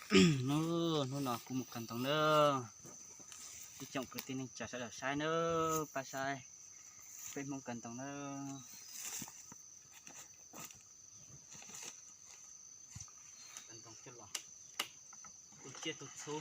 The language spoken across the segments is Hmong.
Hnub, hnub no kuv mus kawg ntoo na. Ib tsoom kwv tij neej tsa sawv daws saib na, pab saib peb Hmoob kawg ntoo na. Kawg ntoo coj los tu tsiaj tu txhu.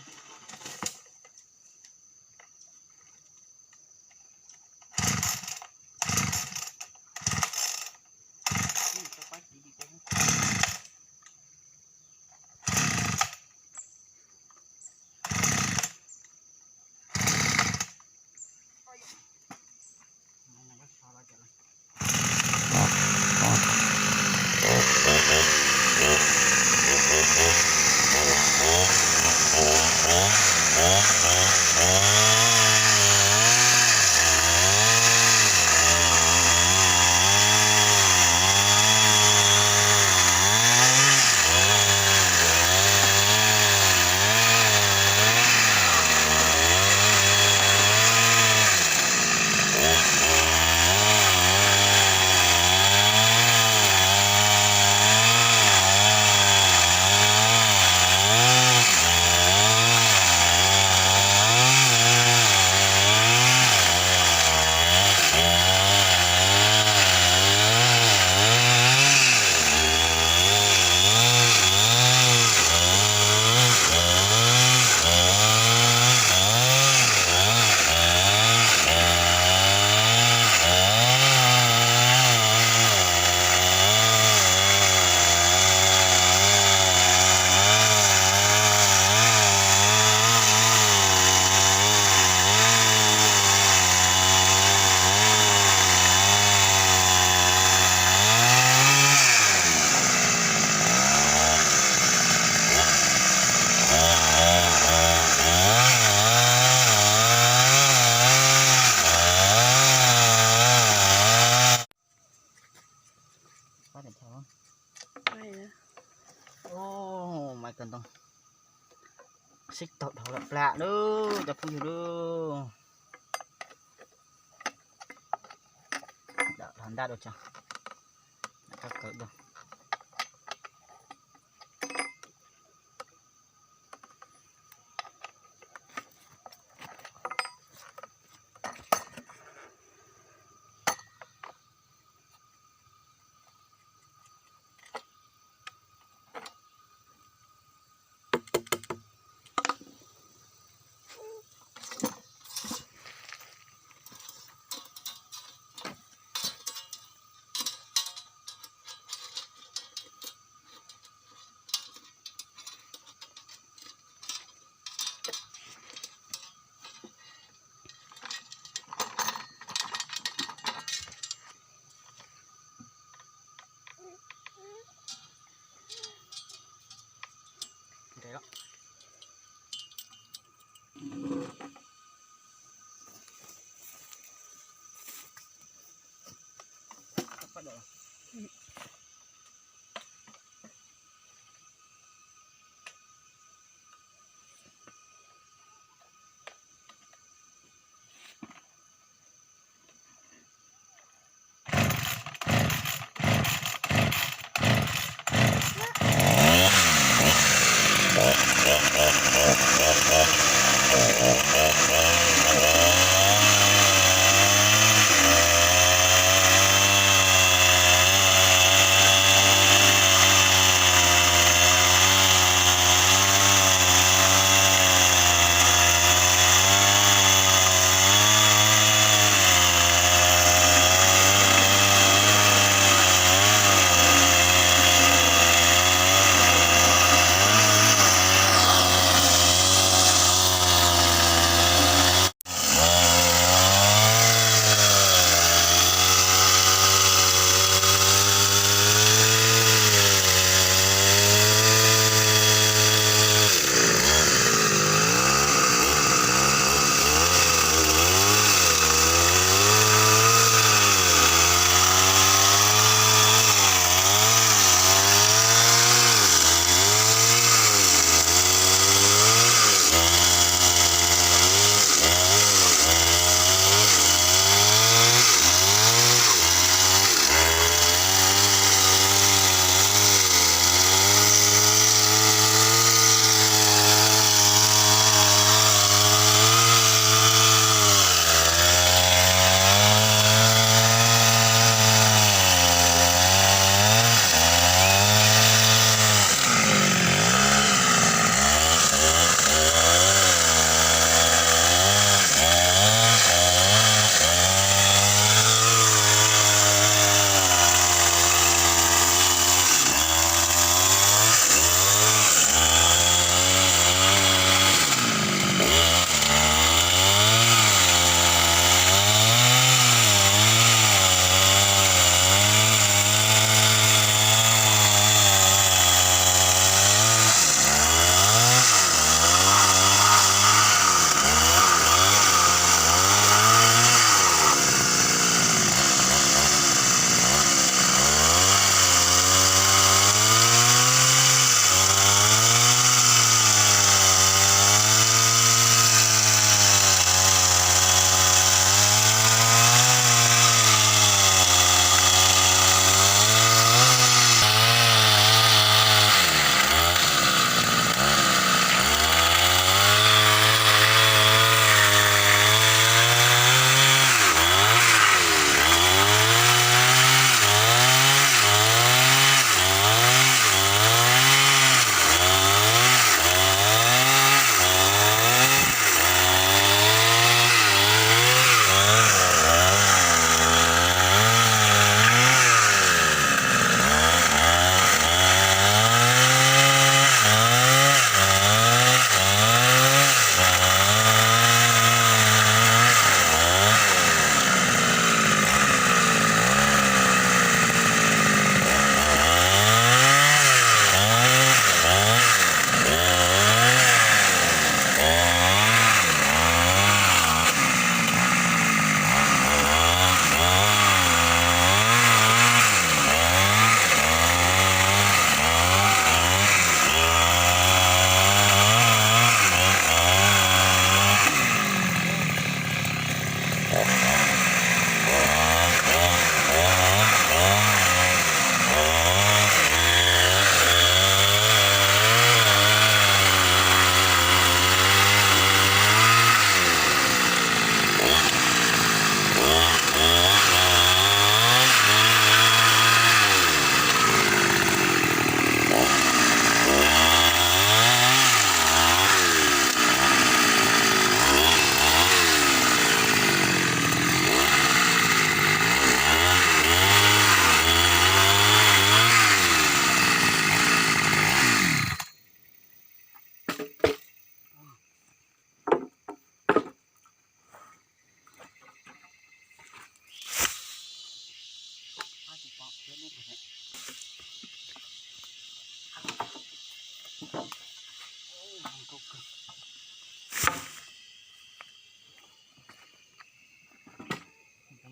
Maiv kawg ntoo sib taug dhau lawm plag lauj cov phooj ywg lauj. Dam dhau ntaj dua tso, kawg dua.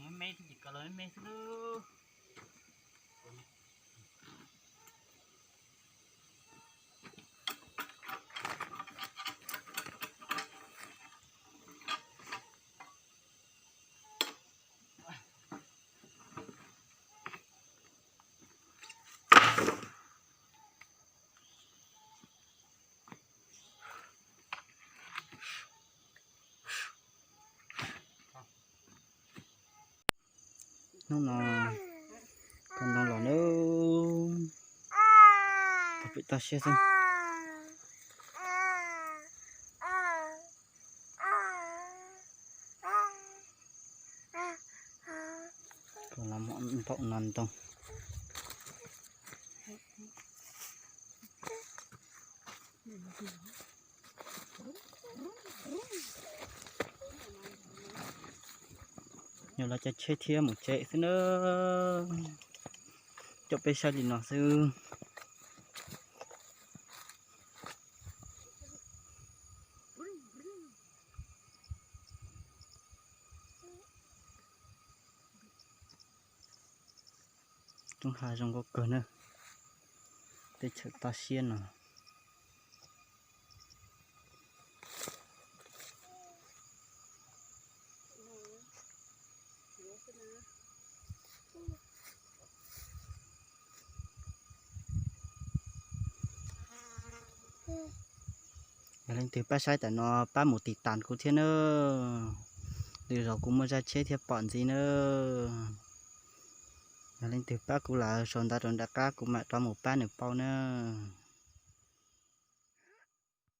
Me me thiab ces kawg los me me xwb lauj. Hnub no koj ntoo los nawb, pem toj siab xwb. Koj los mus npaum no ntoo. Yog los coj tsheb thiab mus tsev xwb na. Coj peb saib li no xwb. Roob hav zoo nkauj kawg na, teb chaws toj siab no. Yog leej twg pab saib tam no pab mus tiv tas kuv thiab nawb. Lwm zaus kuv muaj zaj tsheb thiaj pom ntxiv nawb. Yog leej twg pab kuv lawm sau ntawv rau nram qab kuv mam rov mus pab nws pauj nawb.